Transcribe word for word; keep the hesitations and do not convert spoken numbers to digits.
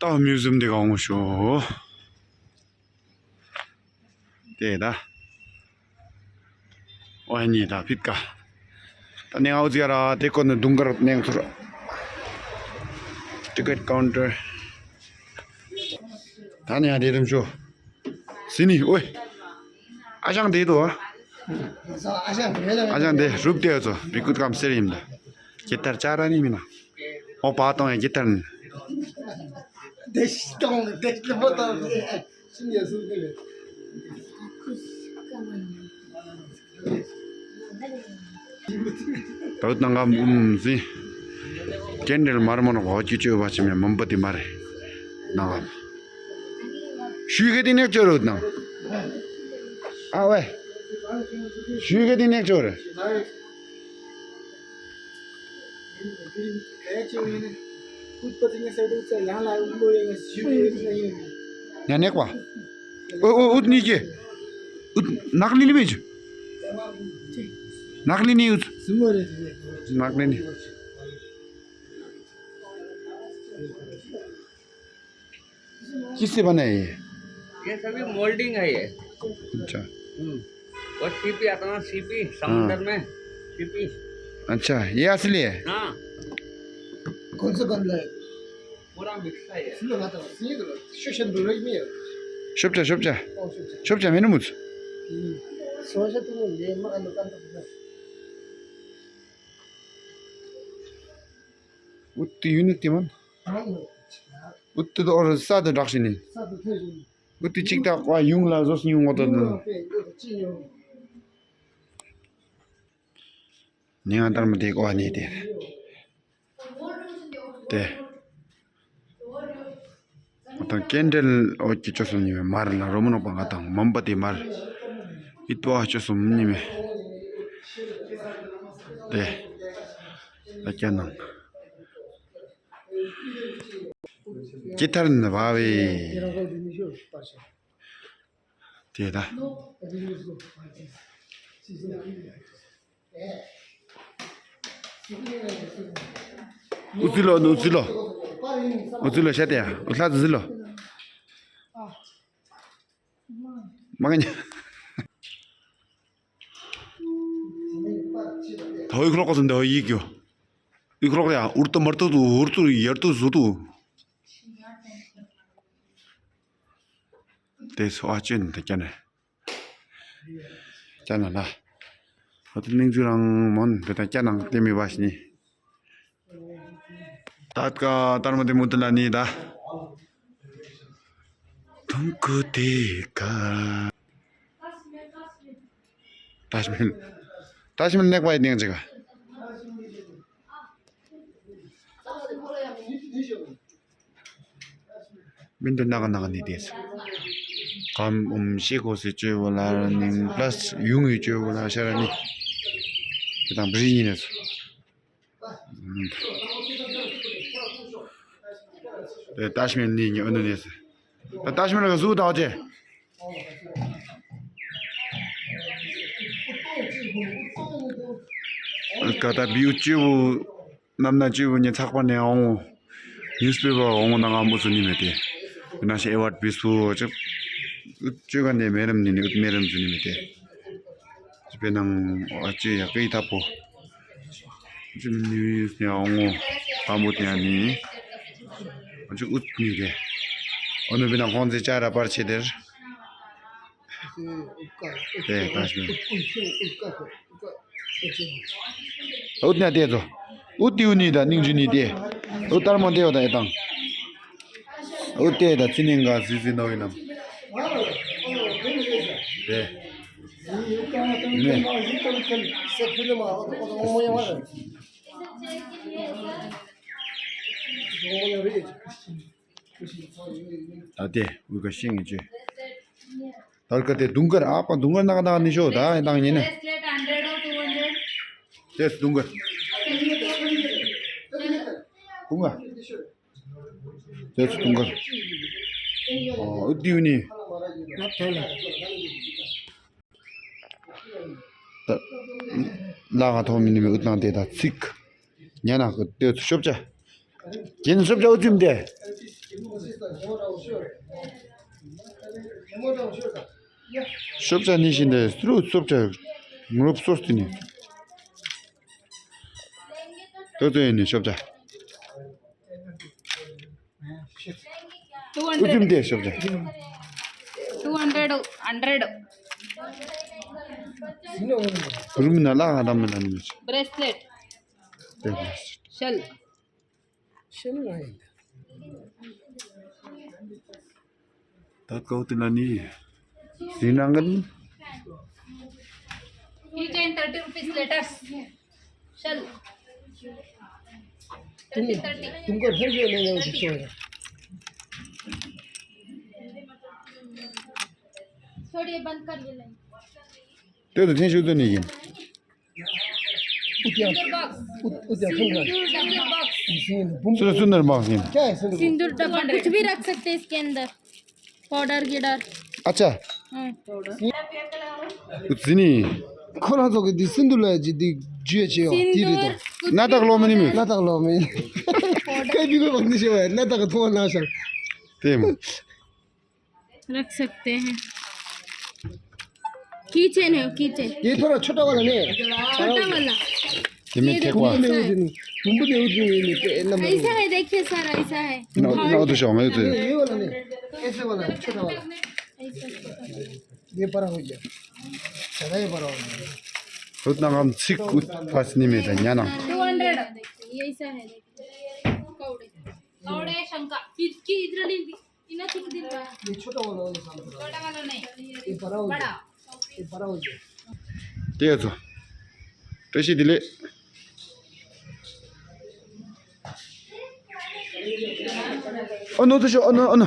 ད་མིའུ་ཟིམ་འདི་ག་འོང་ཤོག་དེ་ད། ཨོ་ཡ་ནི་ད་ཕིད་ཀ་ད་ནས་ཨའུ་ཙི་ཡ་ར་དེ་ཀོ་ནི་དུང་དཀར་ནས་ཚུར། ཊི་ཀེ་ཊི་ཀའུན་ཊར། ད་ནས་ཡ་དེ་རིམ་ཤོ། སི་ནི་ཨོའི། ཨ་ཞང་དེ་དོ། ཨ་ཞང་དེ་རུབ་དེ་ཚོ་བི་ཀུད་ཀམ་སེར་ཡིན་ད། ཇི་ཏར་ཅ་ར་ནི་མིན་ན། ཨོ་པ་ཏོང་ཡ་ཇི་ཏར་ནི། དེ་ཤི་ཏོང་དེ་ཤི་མོ་ཏོང་དེ་ཤི་ཉེ་སུ་དེ་ལེ། ད་ནང་ངམ་ཨུམ་སི། ཀེན་ཌལ་མར་མོ་ནོ་གོ་ཅི་ཅོ་བ་ཅི་མེ་མོམ་བ་ཏི་མར། ནང་ངམ། ཤུའི་གེ་ཏི་ནེག་ཅོ་རུ་ནང་། ཨ་ཝེ། ཤུའི་གེ་ཏི་ནེག་ཅོ་རུ། ཉ་ནེག་པ། ཨོ་ཨོ་ཨུད་ནི་ཀེ། ཨུད་ནག་ལི་ནི་མེ་ཅུ། ནག་ལི་ནི་ཨུད། ནག་ལི་ནི། किससे बना है ये? ये सभी मोल्डिंग है ये। अच्छा। हम्म। वो सीपी आता ना, सीपी, समुंदर में सीपी। अच्छा, ये असली है? हाँ। कौन सा गमला है? पूरा मिक्स है ये। सुनो ना, तो सीधे लो। शुशन दो रही नहीं है। शुभ जा, शुभ जा। ओ, शुभ जा। शुभ जा, मैंने मुझ। हम्म। सोचा तुमने ये मकान दुकान तो ཨུ་ཏི་ཡུ་ནི་ཏི་མན། ཨུ་ཏི་དོ་ས་དུ་དྲག་ཤི་ནི། ཨུ་ཏི་ཅིག་ཏག་པ་ཡུང་ལ་བཟོ་སི་ཡུང་ངོ་དོ་དུ། ནི་ང་ལྟར་མི་དེ་ཀོ་ནི་དེ། དེ། ང་དང་ཀེན་ཌལ་འོ་ཀྱི་ཅོ་སུ་ཉི་མེ་མར་ལ་རོ་མོ་ནོ་པ་ང་དང་མམ་པ་དེ་མར། ཨི་ཏོ་ཨ་ཅོ་སུ་ཉི་མེ། དེ། ད་ཀྱ་ནང་། ཇི་ཐར་ནི་བ་བེ། དེ་ད། ཨུ་ཙི་ལོ་ནུ་ཨུ་ཙི་ལོ། ཨུ་ཙི་ལོ་ཤ་དེ་ཡ་ཨུ་ལྷ་ཙི་ལོ། མ་ག་ཉ། ད་ཧོ་ཡིག་ལོག་གོ་སོང་ད་ཧོ་ཡིག་གྱོ། ཡིག་ལོག་ཡ་ཨུར་ཏུ་མར་ཏུ་ཏུ་ཨུར་ཏུ་ཡར་ཏུ་ཟུ་ཏུ། དེ་སོ་ཨ་ཅན་ད་ཀྱ་ནས། ཅ་ན་ལ། ཧོ་ཏུ་ནིང་ཛུ་རང་མོན་བེ་ཏ་ཅ་ནང་ཏེ་མི་བ་ཤི་ནི། ཏ་ཀ་ཏར་མ་ཏེ་མུ་ཏུ་ལ་ནི་ད། ཐུང་ཀུ་ཏེ་ཀ། ཏཱཇ་མ་ཧལ། ཏཱཇ་མ་ཧལ་ནེག་པ་ཡི་ནེག་ཅིག་ག། མིན་དུ་ནག་ནག་ནི་དེ། ཀམ་ཨུམ་ཤེ་ཁོ་སི་ཅོས་བོ་ལ་ནིང་པ་ལ་སི་ཡུང་ཡུ་ཅོས་བོ་ལ་ཤ་ར་ནི། དེ་དང་བྲི་ཉིན་ནས། དེ་ཏཱཇ་མེལ་ནི་ཉི་ཨ་ནུ་ནས། ད་ཏཱཇ་མེལ་ག་ཟུག་དང་ཅེ། ཀ་ད་བིའུ་ཅིའུ་ནམ་ན་ཅིའུ་ཉི་ཚག་པ་ནས་འོང་། ནིའུ་སི་པེ་པར་འོང་ན་ང་མོ་ཚོ་ནི་མེད་དེ། ན་ཤ་ཨེ་ཝར་བིས་པུ་ཅིག་ཅོ་ག་ནས་མེ་རམ་ནི་ནི་ཨུད་མེ་རམ་ཚོ་ནི་མེད་དེ། ཅི་པེ་ནང་ཨ་ཅེ་ཡ་ཀེ་ཡི་ཐ་པོ། ཅི་ནིའུ་ཡུ་སི་ནས་འོང་ངོ་ཕ་མོ་དེ་ཡ་ནི། ཨ་ཅེ་ཨུད་ནི་རེད། ཨོ་ནུ་པེ་ནང་ཁོང་ཚེ་ཅ་ར་པར་ཆེ་དེར། དེ་ད་ཤི། ཨུད་ནི་དེ་ཚོ། ཨུད་ཏི་ཨུ་ནི་ད་སྙིང་རྗེ་ནི་དེ། ཨུད་ཏར་མ་དེ་བ་ད་ཨེ་དང་། ཨུད་དེ་ད་ཚི་ནིང་ག་ཟི་ཟི་ནོ་ཡིན་ནམ། དེ། ནི། ད་དེ་འུ་ག་ཤིང་ངེ་ཅོས། ད་ག་དེ་དུང་དཀར་ཨ་པ་དུང་དཀར་ནག་ནག་ནི་ཤོ་ད་ཨེ་དང་ཉེ་ནས། དེ་དུང་དཀར། དུང་དཀར། དེ་དུང་དཀར། ཨོ་ཨུ་ཏི་ཨུ་ནི། ད། ལ་ག་ཐོག་མི་ནི་མི་ཨུ་ཏང་དེ་ད་ཚིག་ཉ་ན་གི་ལྟོས་ཚུ་ཤོབ་ཅ། ཁྱེད་ཤོབ་ཅ་ཨུ་ཙིམ་དེ། ཤོབ་ཅ་ནི་ཤིན་ཏེ་སུ་རུ་སོབ་ཅ་ངུ་རུབ་སོ་སྟི་ནི། ཏོ་ཏོ་ཡིན་ནི་ཤོབ་ཅ། Two hundred. ཨུ་ཙུམ་ཏེ་ཤོབ་ཅ། Two hundred, hundred. རུམ་ན་ལ་ང་དམ་མི་ན་ནི་མི་ཆ། Bracelet. ཏེ་བེ་སི་ཊི། Shell. ཤེས་ནི་ང་ཡིན། ད་ཀའོ་ཏི་ན་ནི། ཟི་ནང་གི་ནི། Keychain thirty rupees letters. Shell. Thirty, thirty. तुमको फिर जो लेने उचित होगा। छोड़िए, बंद कर ये लाइन। ཏེ་ཏེ་ཐེན་ཤུ་ཏུ་ནི་ཡིན། Sindoor box. Sindoor box. सुंदर सुंदर बॉक्स है। क्या है सिंदूर? सिंदूर डब्बा कुछ भी रख सकते हैं इसके अंदर। पाउडर गिडर। अच्छा। हाँ। कुछ नहीं। खोला तो के सिंदूर ला जी दी जुए छे हो। सिंदूर। ना तक लो मनी में। ना तक लो में। कहीं भी कोई बंदी से है ना तक तो ना सर। तेम। रख सकते हैं। की चेन है, की चेन। ये थोड़ा छोटा वाला नहीं है। छोटा वाला। ये में ये देखो। देखो, ऐसा है। तुम भी नहीं उतनी नहीं, नहीं, नहीं, ऐसा है, देखिए सर, ऐसा है। ना, ना, वो तो शौक है, तो। ये, ये वाला नहीं, ऐसे वाला, छोटा वाला। ऐसा, ऐसा। ये बड़ा हो गया। चला, ये बड़ा हो गया। उतना हम सिक उत पास नहीं में था, यहाँ ना। Two hundred। ये ऐसा है, देखिए। कौड़े। कौड़े शंका। इसकी इधर नहीं। ये छोटा वाला, वाला काम करो। छोटा वाला नहीं। ये बड़ा हो गया। बड़ा। ये बड़ा हो गया। ཏེ་ཡོད་ཚོ། བཀྲ་ཤིས་བདེ་ལེགས། ཨ་ནོ་དུ་ཤོ་ཨ་ནོ་ཨ་ནོ།